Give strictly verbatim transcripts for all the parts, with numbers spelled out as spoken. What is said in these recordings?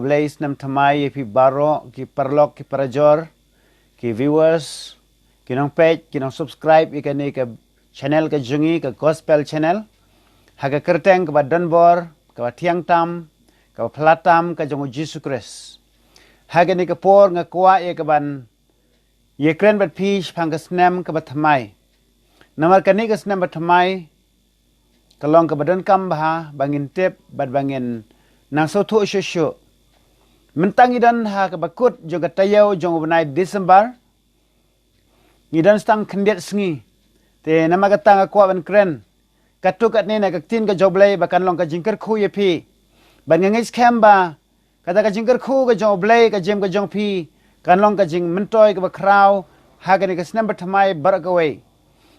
Blei snem thymmai ïa phi baroh, ki paralok, ki parajor, ki viewers, ki nongpeit, ki nongsubscribe ïa kane ka channel ka jong ngi, ka Gospel Channel. Ha ka kyrteng kaba donbor, kaba thiang tam, kaba phylla tam ka jong u Jisu Khrist. Ha kane ka por nga kwah ïa kaban ïakren bad phi shaphang ka snem kaba thymmai. Namar kane ka snem ba thymmai ka long kaba donkam bha ba ngin tip bad ba ngin nang sngewthuh shuh shuh. Mynta ngi don ha kaba kut jong ka taïew jong u bnai December. Ngi don tang khyndiat sngi. Te namar kata nga kwah ban kren katto katne na ka ktien ka jong u Blei ba kan long ka jingkyrkhu ïa phi. Bad nga ngeit skhem ba kata ka jingkyrkhu ka jong u Blei, ka jingim ka jong phi kan long ka jingmyntoi kaba khraw ha kane ka snem ba thymmai baroh kawei.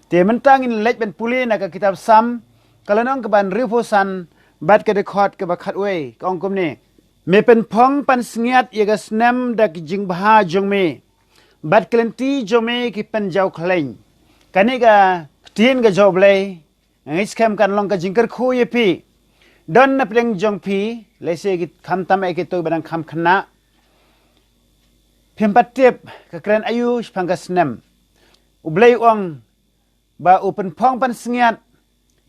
Te mynta ngin leit ban pule na ka kitab Salm, ka lynnong kaba hynriewphew san bad ka dkhot kaba khatwei, ka ong kumne: Me pynphong pansngiat ïa ka snem da ka jingbha jong me, bad ki lynti jong me ki pynjaw khleiñ. Kane ka ktien ka jong u Blei nga ngeit skhem kan long ka jingkyrkhu ïa phi. Don na pdeng jong phi lehse ki khamtam eh kito ba dang kham khynnah. Phim pat tip ka kren aïu shaphang ka snem. U Blei u ong ba u pynphong pansngiat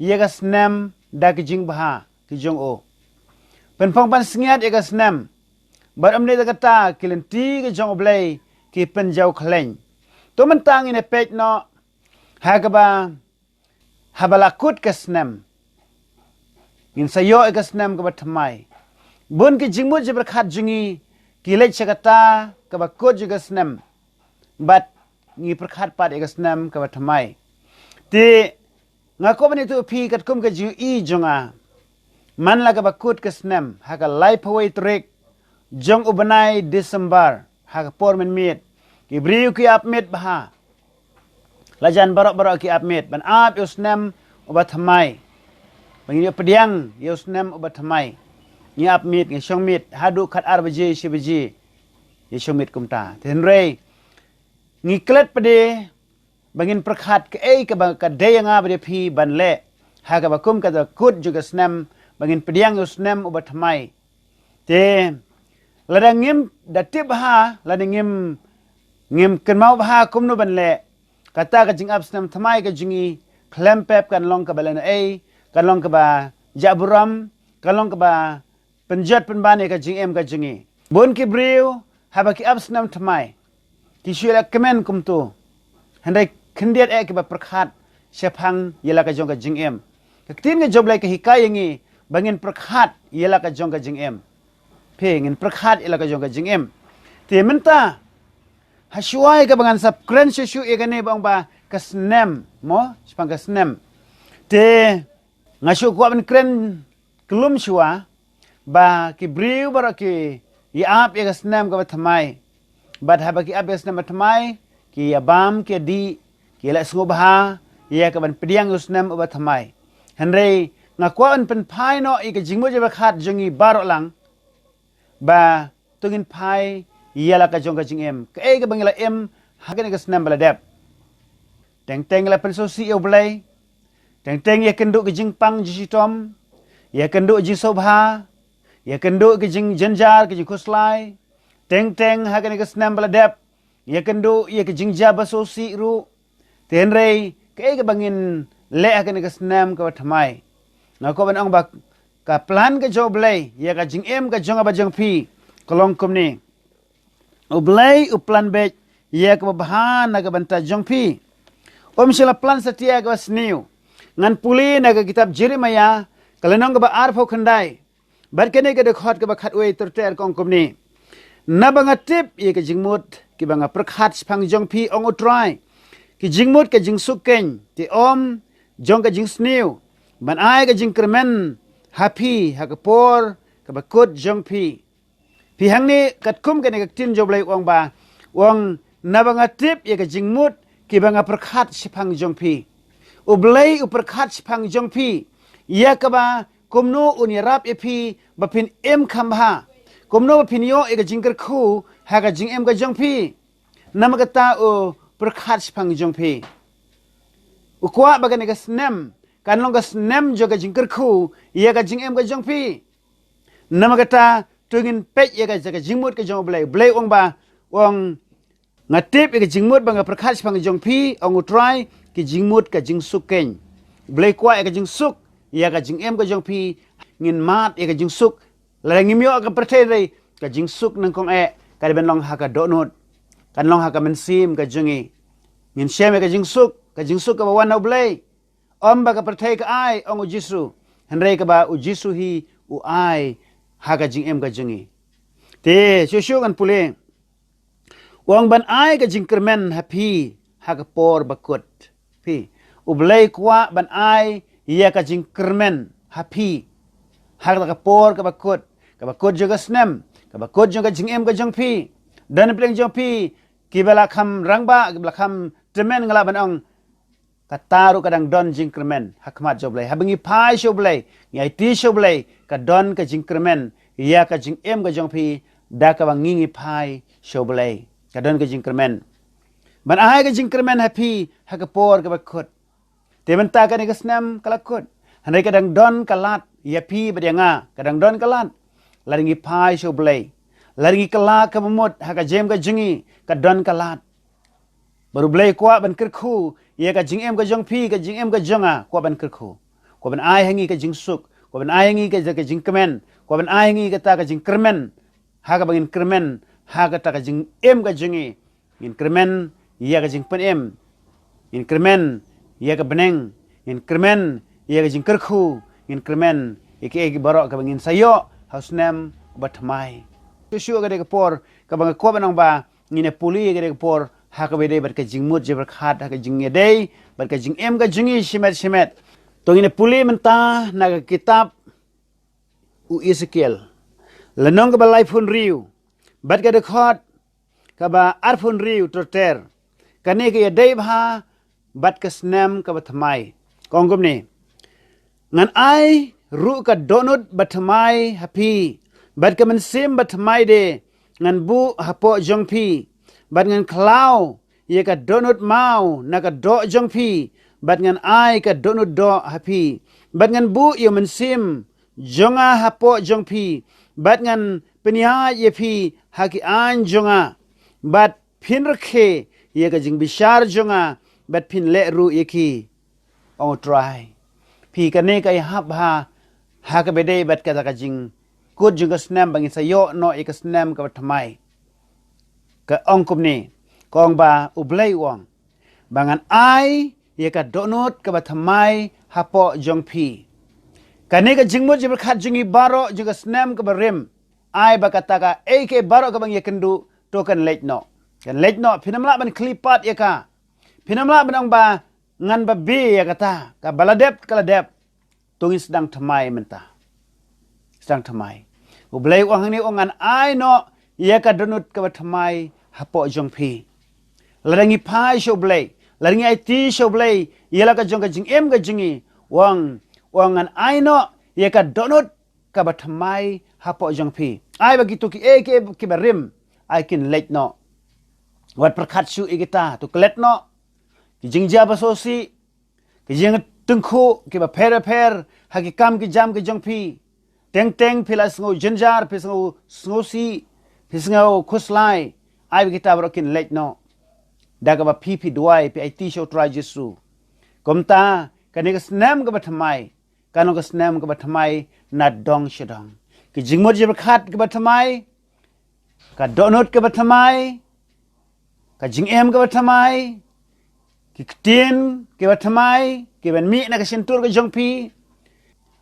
ïa ka snem da ka jingbha ka jong u. Pynphong pansngiat ïa ka snem. Bad ym dei tang kata, ki lynti ka jong u Blei ki pynjaw khleiñ. To mynta ngin ïa peit noh ha kaba, haba la kut ka snem, ngin sa ïoh ïa ka snem kaba thymmai. Bun ki jingmut jingpyrkhat jong ngi ki leit sha kata kaba kut jong ka snem, bad ngi pyrkhat pat ïa ka snem kaba thymmai. Te nga kwah ban ïathuh phi katkum ka jingïohi jong nga. Man la kaba kut ka snem ha ka laiphew wei tarik jong u bnai December, ha ka por mynmiet, ki briew ki ap miet bha. La jan baroh baroh ki ap miet ban ap ïa u snem uba thymmai. Ba ngin ïoh pdiang ïa u snem uba thymmai. Ngi ap miet, ngi shong miet haduh khatar baje, shi baje, ïa shong miet kumta. Te hynrei ngi klet pat de ba ngin pyrkhat kaei kaba ka dei ïa nga bad ïa phi ban leh ha kaba kum kata kut jong ka snem, ba ngin pdiang ïa u snem uba thymmai. Te lada ngim da tip bha, lada ngim, ngim kynmaw bha kumno ban leh, kata ka jingap snem thymmai ka jong ngi khlem pep kan long kaba lehnoh ei, kan long kaba jah burom, kan long kaba pynjot pynban ïa ka jingim ka jong ngi. Bun ki briew haba ki ap snem thymmai ki shu ïaleh kmen kumto. Hynrei khyndiat eh kiba pyrkhat shaphang ïa la ka jong ka jingim. Ka ktien ka jong u Blei ka hikai ïa ngi ba ngin pyrkhat ïa la ka jong ka jingim. Phi, ngin pyrkhat ïa la ka jong ka jingim. Te mynta, ha shuwa ïa kaba ngan sa kren shuh shuh ïa kane ba ong ba ka snem, mo, shaphang ka snem. Te nga shu kwah ban kren kyllum shuwa ba ki briew baroh ki ïa ap ïa ka snem kaba thymmai. Bad haba ki ap ïa ka snem ba thymmai, ki ïa bam, ki ïa dih, ki ïa leh sngewbha ïa kaban pdiang ïa u snem uba thymmai. Hynrei nga kwah ban pynphai noh ïa ka jingmut jingpyrkhat jong ngi baroh lang ba to ngin phai ïa la ka jong ka jingim. Kaei kaba ngi la im ha kane ka snem ba la dep? Teng teng la pynsngewsih ïa u Blei. Teng teng ïa kynduh ki jingpang jingshitom, ïa kynduh jingsngewbha, ïa kynduh ki jingjynjar ki jingkhuslai. Teng teng ha kane ka snem ba la dep ïa kynduh ïa ki jingjia ba sngewsih ruh. Te hynrei kaei kaba ngin leh ha kane ka snem kaba thymmai? Nga kwah ban ong ba ka plan ka jong u Blei ïa ka jingim ka jong nga bad jong phi ka long kumne. U Blei u plan beit ïa kaba bha na ka bynta jong phi. Um shym la plan satia kaba sniew. Ngan pule na ka kitab Jeremiah, ka lynnong kaba arphew khyndai, bad kane ka dkhot kaba khatwei ter ter, ka ong kumne: Naba nga tip ïa ka jingmut kiba nga pyrkhat shaphang jong phi, ong U Trai, ki jingmut ka jingsuk keiñ, te ym jong ka jingsniew, ban ai ka jingkyrmen ha phi ha ka por kaba kut jong phi. Phi, hangne katkum kane ka ktien jong u Blei u ong ba, u ong, naba nga tip ïa ka jingmut kiba nga pyrkhat shaphang jong phi. U Blei u pyrkhat shaphang jong phi ïa kaba kumno un ïarap ïa phi ba phin im kham bha, kumno ba phin ïoh ïa ka jingkyrkhu ha ka jingim ka jong phi. Namar kata u pyrkhat shaphang jong phi. U kwah ba kane ka snem kan long ka snem jong ka jingkyrkhu ïa ka jingim ka jong phi. Namar kata To ngin peit ïa ka, ka jingmut ka jong U Blei. U Blei u ong ba, u ong, nga tip ïa ka jingmut ba nga pyrkhat shaphang ka jong phi, ong U Trai, ki jingmut ka jingsuk keiñ. U Blei kwah ïa ka jingsuk, ïa ka jingim ka jong phi, ngin mad ïa ka jingsuk. Lada ngim ïoh ka pyrthei hynrei, ka jingsuk nyngkong eh, ka dei ban long ha ka dohnud. Kan long ha ka mynsiem ka jong ngi. Ngin shem ïa ka jingsuk, ka jingsuk kaba wan na U Blei. Ym ba ka pyrthei ka ai, ong U Jisu. Hynrei kaba U Jisu hi u ai ha ka jingim ka jong ngi. Te, shuh shuh ngan pule. U ong ban ai ka jingkyrmen ha phi, ha ka por ba kut. Phi. U Blei kwah ban ai ïa ka jingkyrmen ha phi. Ha ka por kaba kut, kaba kut jong ka snem, kaba kut jong ka jingim ka jong phi. Don pdeng jong phi, kiba la kham rangbah, kiba la kham tymmen, nga lah ban ong, kata ruh ka dang don jingkyrmen ha khmat jong U Blei. Haba ngi phai sha U Blei, ngi aiti sha U Blei, ka don ka jingkyrmen ïa ka jingim ka jong phi, da kaba ngi ngi phai sha U Blei. Ka don ka jingkyrmen. Ban ai ka jingkyrmen ha phi, ha ka por kaba kut. Te mynta kane ka snem ka la kut. Hynrei ka dang don ka lad ïa phi bad ïa nga, ka dang don ka lad. Lada ngi phai sha U Blei, lada ngi kylla kaba mut ha ka jingim ka jong ngi, ka don ka lad. Bad U Blei kwah ban kyrkhu ïa ka jingim ka jong phi, ka jingim ka jong nga, kwah ban kyrkhu. Kwah ban ai ha ngi ka jingsuk, kwah ban ai ha ngi ka, ka jingkmen, kwah ban ai ha ngi kata ka jingkyrmen. Ha kaba ngin kyrmen ha kata ka jingim ka jong ngi. Ngin kyrmen ïa ka jingpynim. Ngin kyrmen ïa ka bneng. Ngin kyrmen ïa ka jingkyrkhu. Ngin kyrmen ïa kiei kiei baroh kaba ngin sa ïoh ha u snem ba thymmai. Shuh shuh ka dei ka por kaba nga kwah ban ong ba ngin ïa pule ïa ka dei ka por ha kaba ïadei bad ka jingmut jingpyrkhat, ha ka jingïadei bad ka jingim ka jong ngi shimet shimet. To ngin ïa pule mynta na ka kitab u Esekiel, lynnong kaba laiphew hynriew bad ka dkhot kaba arphew hynriew ter ter. Kane ka ïadei bha bad ka snem kaba thymmai. Ka ong kumne: Ngan ai ruh ka dohnud ba thymmai ha phi, bad ka mynsiem ba thymmai de ngan buh hapoh jong phi, bad ngan khlaw ïa ka dohnud maw na ka doh jong phi, bad ngan ai ka dohnud doh ha phi, bad ngan buh ïa u mynsiem jong nga hapoh jong phi, bad ngan pynïaid ïa phi ha ki aiñ jong nga, bad phin rakhe ïa ka jingbishar jong nga, bad phin leh ruh ïa ki, ong U Trai. Phi, kane ka ïahap ha, ha kaba ïadei bad kata ka jingkut jong ka snem ba ngin sa ïoh noh ïa ka snem kaba thymmai. Ka ong kumne, ka ong ba U Blei u ong ba ngan ai ïa ka dohnud kaba thymmai hapoh jong phi. Kane ka jingmut jingpyrkhat jong ngi baroh jong ka snem kaba rim, ai ba kata kaei kaei baroh kaba ngi ïakynduh to kan leit noh. Kan leit noh, phin ym lah ban khlieh pat ïa ka. Phin ym lah ban ong ba ngan ba beh ïa kata, kaba la dep ka la dep. To ngin sdang thymmai mynta. Sdang thymmai. U Blei u ong hangne, u ong ngan ai noh ïa ka dohnud kaba thymmai hapoh jong phi. Lada ngi phai sha U Blei, lada ngi aiti sha U Blei ïa la ka jong ka jingim ka jong ngi, u ong, u ong ngan ai noh ïa ka dohnud kaba thymmai hapoh jong phi. Ai ba kito kiei kiei kiba rim, ai kin leit noh. Wat pyrkhat shuh ïa kita, to klet noh. Ki jingjia ba sngewsih, ki jingtyngkhuh kiba pher pher ha ki kam ki jam ki jong phi. Teng teng phi la sngew jynjar, phi sngew sngewsih, phi sngew khuslai. Ai ba kita baroh kin leit noh. Da kaba phi phi duwai, phi aiti sha U Trai Jisu. Kumta kane ka snem kaba thymmai kan long ka snem kaba thymmai na dong sha dong. Ki jingmut jingpyrkhat kiba thymmai, ka dohnud kaba thymmai, ka jingim kaba thymmai, ki ktien kiba thymmai kiban mih na ka shyntur ka jong phi.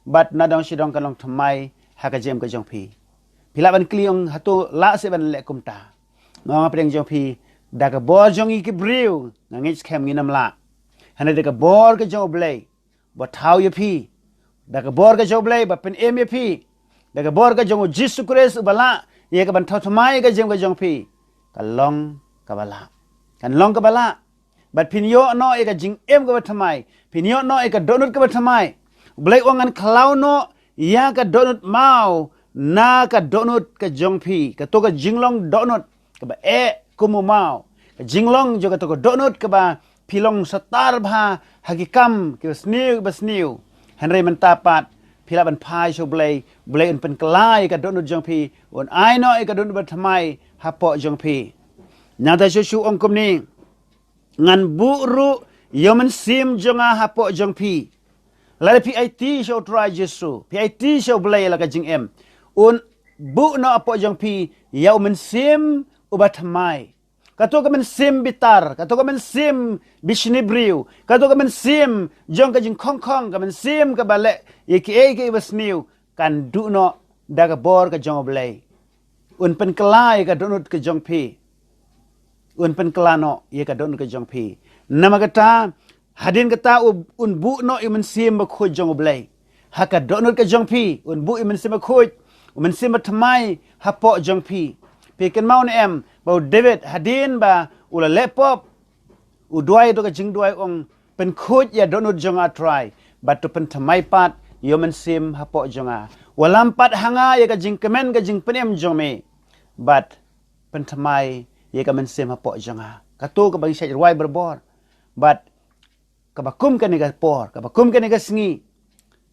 Bad na dong sha dong kan long thymmai ha ka jingim ka jong phi. Phi lah ban kylli ong, hato lah seh ban leh kumta? Nga ong ha pdeng jong phi, da ka bor jong ngi ki briew nga ngeit skhem ngin ym lah. Hynrei da ka bor ka jong U Blei ba thaw ïa phi, da ka bor ka jong U Blei ba pynim ïa phi, da ka bor ka jong U Jisu Khrist uba lah ïa kaban thaw thymmai ïa ka jingim ka jong phi, ka long kaba lah. Kan long kaba lah. Bad phin ïoh noh ïa ka jingim kaba thymmai, phin ïoh noh ïa ka dohnud kaba thymmai. U Blei u ong ngan khlaw noh ïa ka dohnud maw na ka dohnud ka jong phi. Kato ka jinglong dohnud kaba eh kum u maw, ka jinglong jong kato ka dohnud kaba phi long satar bha ha ki kam kiba sniew kiba sniew. Hynrei mynta pat phi lah ban phai sha U Blei, U Blei un pynkylla ïa ka dohnud jong phi, un ai noh ïa ka dohnud bathymmai hapoh jong phi. Nangta Jisu u ong kumne, ngan buh ruh ïa U Mynsiem jong nga hapoh jong phi. Lada phi aiti sha U Trai Jisu, phi aiti sha U Blei la ka jingim, un buh noh hapoh jong phi ïa U Mynsiem uba thymmai. Kato ka mynsiem bitar, kato ka mynsiem bishni briew, kato ka mynsiem jong ka jingkhongkhong, ka mynsiem kaba leh ïa kiei kiei ba sniew, kan duh noh da ka bor ka jong U Blei. Un pynkylla ïa ka dohnud ka jong phi. Un pynkylla noh ïa ka dohnud ka jong phi. Namar kata, hadien kata u, un buh noh ïa U Mynsiem Bakhuid jong U Blei ha ka dohnud ka jong phi, un buh ïa U Mynsiem Bakhuid, U Mynsiem Bathymmai hapoh jong phi. Phi kynmaw ne em ba u David hadien ba u la leh pop, u duwai da ka jingduwai, u ong, pynkhuid ïa dohnud jong nga Trai, bad to pynthymmai pat ïa U Mynsiem hapoh jong nga. Wallam pat ha nga ïa ka jingkmen ka jingpynim jong me, bad pynthymmai ïa ka mynsiem hapoh jong nga. Kato kaba ngi shait rwai barabor. Bad kaba kum kane ka por, kaba kum kane ka sngi,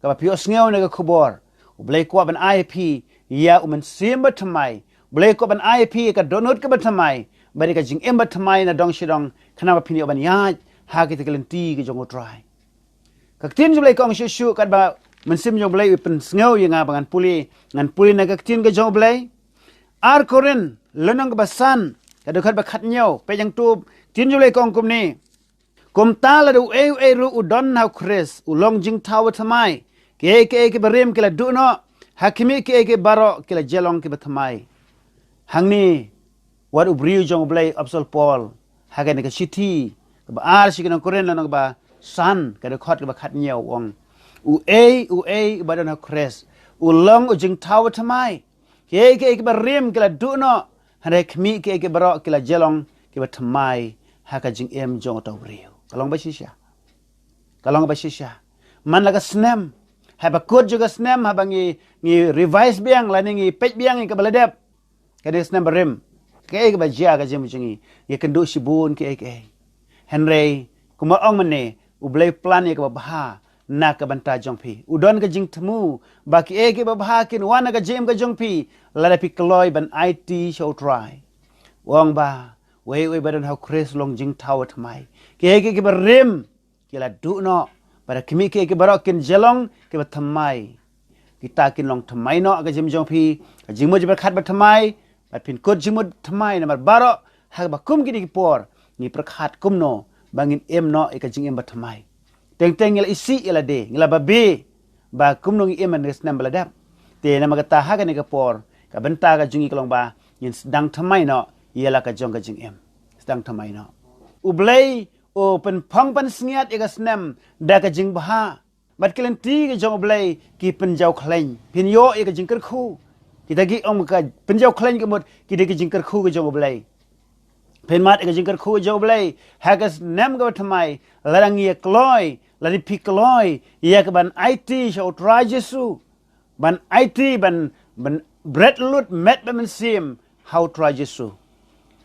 kaba phi ïohsngew na ka khubor, U Blei u kwah ban ai ha phi ïa U Mynsiem Bathymmai. U Blei u kwah ban ai ha phi ïa ka dohnud kaba thymmai, bad ïa ka jingim bathymmai na dong shi dong, khnang ba phin ïoh ban ïaid ha kita ki lynti ki jong U Trai. Ka ktien jong U Blei ka ong shuh shuh, katba U Mynsiem jong U Blei u pynsngew ïa nga ba ngan pule, ngan pule na ka ktien ka jong U Blei. Ar Korinth lynnong kaba san, ka dkhot ba khathynñiew, peit hangto, ktien jong U Blei ka ong kumne. Kumta lada uei uei ruh u don ha U Khrist, u long jingthaw bathymmai. Kiei kiei kiba rim ki la duh noh, ha khmih kiei kiei baroh ki la jia long kiba thymmai. Hangne, wat u briew jong U Blei, u Apostol Paul, ha kane ka shithi kaba ar sha ki nong Korinth, lynnong kaba san, ka dkhot kaba khathynñiew, u ong, uei uei uba don ha U Khrist, u long u jingthaw bathymmai. Kiei kiei kiba rim ki la duh noh, hynrei khmih kiei kiei baroh ki la jia long kiba thymmai ha ka jingim jong uta u briew. Ka long ba shisha. Ka long ba shisha. Man la ka snem, haba kut jong ka snem, haba ngi, ngi revise biang, lane ngi peit biang ïa kaba la dep, kane ka snem barim, kaei kaba jia ha ka jingim jong ngi? Ngi kynduh shibun kiei kiei. Hynrei kumba ong mynne, U Blei u plan ïa kaba bha na ka bynta jong phi. U don ka jingthmu ba kiei kiei kiba bha kin wan ha ka jingim ka jong phi, lada phi kloi ban aiti sha U Trai. U ong ba uei uei ba don ha U Khrist u long jingthaw bathymmai. Kiei kiei kiba rim ki la duh noh, bad ha khmih kiei kiei baroh kin jia long kiba thymmai. Kita kin long thymmai noh ha ka jingim jong phi, ka jingmut jingpyrkhat bathymmai, bad phin kut jingmut thymmai. Namar baroh ha kaba kum kine ki por, ngi pyrkhat kumno ba ngin im noh ïa ka jingim bathymmai. Teng teng ngi la isih ïa lade, ngi la babe ba kumno ngi im ha kane ka snem ba la dep. Te namar kata ha kane ka por, ka bynta ka jong ngi ka long ba ngin sdang thymmai noh ïa la ka jong ka jingim. Sdang thymmai noh. U Blei u pynphong pynsngiat ïa ka snem da ka jingbha. Bad ki lynti ki jong U Blei ki pynjaw khleiñ. Phin ïoh ïa ka jingkyrkhu. Kita ki ong ka pynjaw khleiñ, ka mut ki dei ki jingkyrkhu ki jong U Blei. Phin mad ïa ka jingkyrkhu ki jong U Blei ha ka snem kaba thymmai, lada ngi ïa kloi, lada phi kloi ïa ka ban aiti sha U Trai Jisu. Ban aiti, ban, ban bret lut met bad mynsiem ha U Trai Jisu.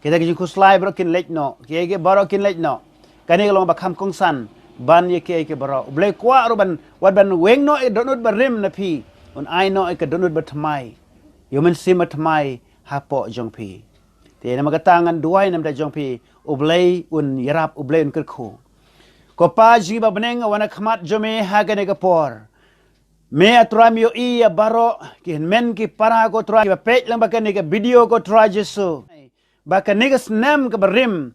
Kita ki jingkhuslai baroh kin leit noh, kiei kiei baroh kin leit noh. Kane ka long ba kham kongsan ban ïa kiei kiei baroh. U Blei u kwah ruh ban, wat ban weng noh ïa ka dohnud barim na phi, un ai noh ïa ka dohnud bathymmai, ïa u mynsiem bathymmai hapoh jong phi. Te namar kata ngan duwai na ka bynta jong phi, U Blei un ïarap, U Blei un kyrkhu. Ko Pa jong ngi ba ha bneng, nga wan ha khmat jong me ha kane ka por. Me, ah Trai, me ïohi ïa baroh ki hynmen ki para, ko Trai, kiba peit lang bad kane ka video, ko Trai Jisu. Ba kane ka snem kaba rim,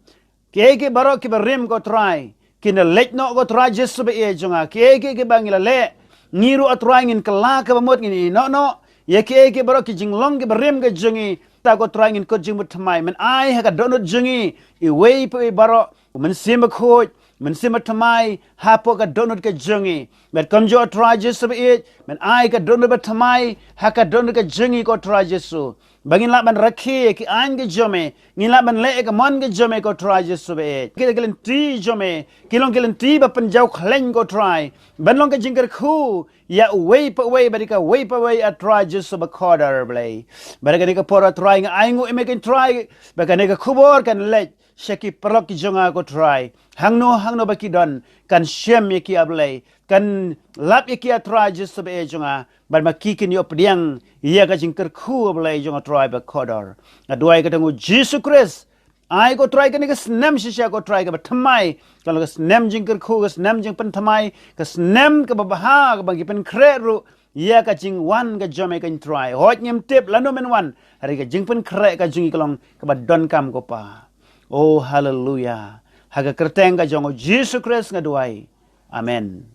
kiei kiei baroh kiba rim, ko Trai, kin da leit noh, ko Trai Jisu ba ïeit jong nga. Kiei kiei kiba ngi la leh, ngi ruh, ah Trai, ngin kylla kaba mut, ngin ïehnoh noh ïa kiei kiei baroh ki jinglong kiba rim ki jong ngi. Ta, ko Trai, ngin kut jingmut thymmai. Men ai ha ka dohnud jong ngi, iwei pa iwei baroh, u Mynsiem Bakhuid, Mynsiem Bathymmai hapoh ka dohnud ka jong ngi. Bad kumjuh, ah Trai Jisu ba ïeit, men ai ka dohnud bathymmai ha ka dohnud ka jong ngi, ko Trai Jisu, ba ngin lah ban rakhe ïa ki aiñ ki jong me, ngin lah ban leh ïa ka mon ka jong me, ko Trai Jisu ba ïeit. Kita ki lynti jong me ki long ki lynti ba pynjaw khleiñ, ko Trai, ban long ka jingkyrkhu ïa uwei pa uwei, bad ïa kawei pa kawei, ah Trai Jisu bakordor Blei. Bad ha kane ka por, ah Trai, nga ainguh ïa me, ko Trai, ba kane ka khubor kan leit sha ki paralok ki jong nga ko Trai. Hangno hangno ba ki don, kan shem ïa ki A Blei, kan lap ïa ki A Trai Jisu ba ei jong nga, bad ma ki kin ïoh pdiang ïa ka jingkyrkhu A Blei jong nga Trai ba kordor. Nga duwai ka dang u Jisu Khrist, ai ko Trai kane ka snem shisha ko Trai kaba thymmai, ka long ka snem jingkyrkhu, ka snem jingpynthymmai, ka snem kaba bha kaba ngi pynkhreh ruh ïa ka jingwan ka jong me ko Trai. Hooid ngim tip lano men wan, hynrei ka jingpynkhreh ka jong ngi ka long kaba donkam ko Pa. Oh haleluya. Ha ka kyrteng ka jong u Jisu Khrist nga duwai. Amen.